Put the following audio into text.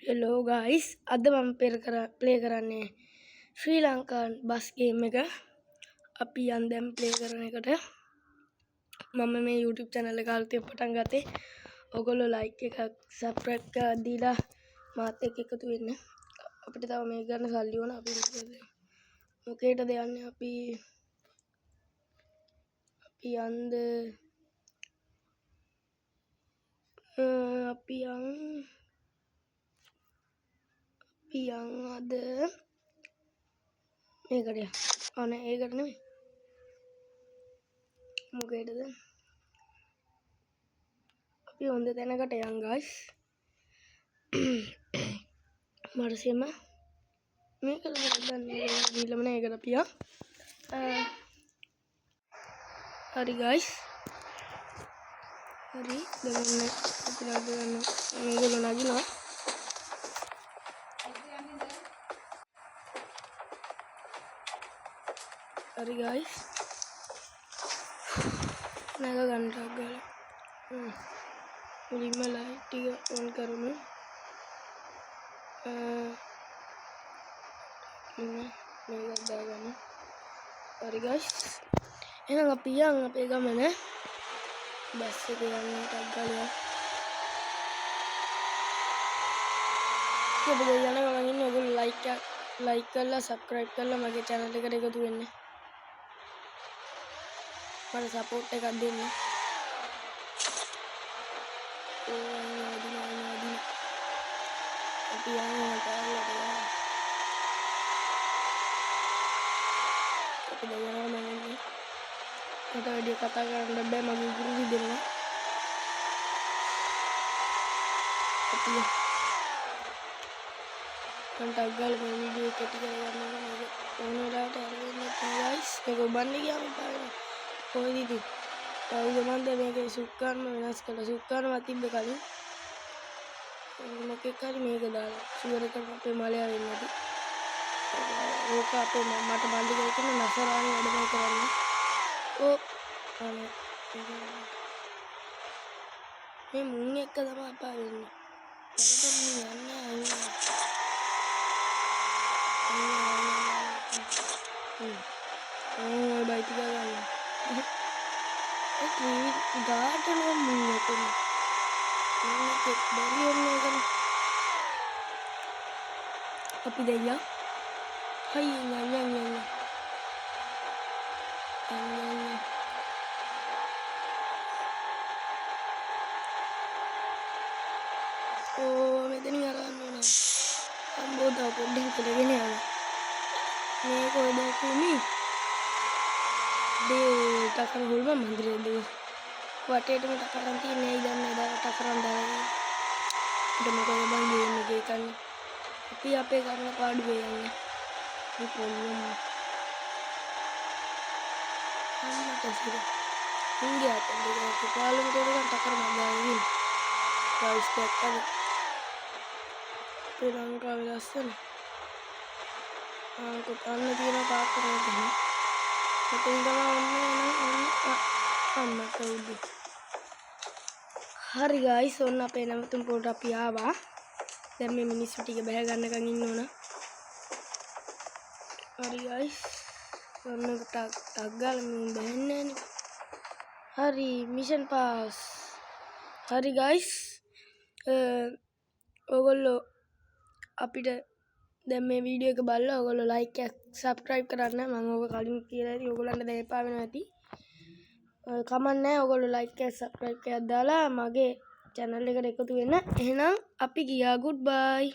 Hello guys, අද මම පෙර කර ප්ලේ කරන්නේ ශ්‍රී ලංකන් බස් ගේම් එක. අපි යන් දැන් ප්ලේ කරන එකට. මම මේ YouTube channel එක අලුතෙන් පටන් ගත්තේ. ඔයගොල්ලෝ ලයික් එකක් සබ්ස්ක්‍රයිබ් එකක් දීලා මාත් එක්ක එකතු වෙන්න. අපිට තව මේක ගන්න සල්ලි ඕන. අපි මොකේටද යන්නේ? අපි අපි යන්ද අපි යන් අපි යන් අද මේකට යන්. අනේ ඒකට නෙමෙයි. මොකේටද? අපි හොඳ තැනකට යන් ගයිස්. මට සෙම මේක දන්නේ ගිහිල්ලාම නෑ, ඒකට අපි යන්. හරි ගයිස්. හරි, දැන් ඔන්න අපි නග ගන්න. මේගොල්ලෝ නගිනවා. හරි ගයිස්. නග ගන්න ටක් ගාලා. මුලින්ම ලයිට් ටික ඔන් කරමු. මේකත් දාගමු. හරි ගයිස්. එහෙනම් අපි යන් අපේ ගමන. බස් එකේ යන්න ටක් ගාලා. ඔබ යන ගමන් ඉන්නේ ඔයගොල්ලෝ ලයික් එකක් ලයික් කරලා සබ්ස්ක්‍රයිබ් කරලා මගේ channel එකට එකතු වෙන්න. මට සපෝට් එකක් දෙන්න. අපි යන්න ටාල්ලට යන්න. අපි දැන් යනවා මං ඉන්නේ. මට වැඩි කතා කරන්න බෑ, මගේ ගුරු රිදෙනවා. අපි යමු. මං ටක් ගාලා මේ වීඩියෝ එක කෙටි කරගන්න ඕන. මේක ඕන වෙලාවට අරගෙන ඉන්න ගයිස්. මේක ඔබන්න ගියාම එපා වෙනවා. කොහෙද ඉතින්? කවුද මන්ද මේකේ සුක්කාන්ම වෙනස් කළා. සුක්කාන්ම තිබ්බ කලින්. මොකෙක් හරි මේක දාලා ෂුවර් එකම අපේ මලයා වෙන්නේ නැති. ඕක අපේ මට මල්ලි කෙනෙක් ඉන්න නසරානි වැඩ මම කරන්නේ. ඕ අනේ මේ මුන් එක්ක තමයි අපා වෙන්නේ. මට මුන් යන්නේ අයියෝ. ඕ බයි ටික ගන්න. ඒ ත්‍රී ගාට නම් මුන් එක්ක. මුන් එක්ක බැරි වෙන්නේ ඒකනේ. අපි දැන් යන්. හයි යන් යන් යන් යන්. යන් යන් යන්. ඕ මෙතනින් අරගන්න ඕන. අම්බෝ තව පොඩ්ඩක් කරගෙන යන්න. මේ කොහෙද කුමි? දේ ටකර හොල්ම මන්දිරේ දේ. වටේටම ටකරන් තියෙන්නේ ඇයි දන්නේ නැහැ. ටකරන් දාලා. ඊට මොකද බං ගේම් එකේ කන්නේ. අපි අපේ කරන පාඩුවේ යන්නේ. මේ පොල්ලම. අම්මට සිර. උන්ගේ අතෙන් දෙක පාලමට එනකන් ටකර මම දාගෙන. ගයිස් දැක්කද? අපේ ලංකාවේ ලස්සන. ආ කොතන තියෙන පාක් කරගෙන තමයි. මෙතන තමයි ඔන්න එන ඔන්න අම්මට උඩු. හරි ගයිස්, ඔන්න අපේ නැවතුම් පොළට අපි ආවා. දැන් මේ මිනිස්සු ටික බැහැ ගන්නකන් ඉන්න ඕන. හරි ගයිස්, ඔන්න ටක් ටක් ගාලා මුන් බැහැන්නේ නෑනේ. හරි, මිෂන් පාස්. හරි ගයිස්, ඔයගොල්ලෝ අපිට දැන් මේ වීඩියෝ එක බලලා ඔයගොල්ලෝ ලයික් එකක් සබ්ස්ක්‍රයිබ් කරන්න. මම ඔක කලින් කියලා ඇති, ඔයගොල්ලන්ට දැන් එපා වෙනවා ඇති. කමක් නෑ, ඔයගොල්ලෝ ලයික් එකක් සබ්ස්ක්‍රයිබ් එකක් දාලා මගේ channel එකට එකතු වෙන්න. එහෙනම් අපි ගියා, ගුඩ් බයි.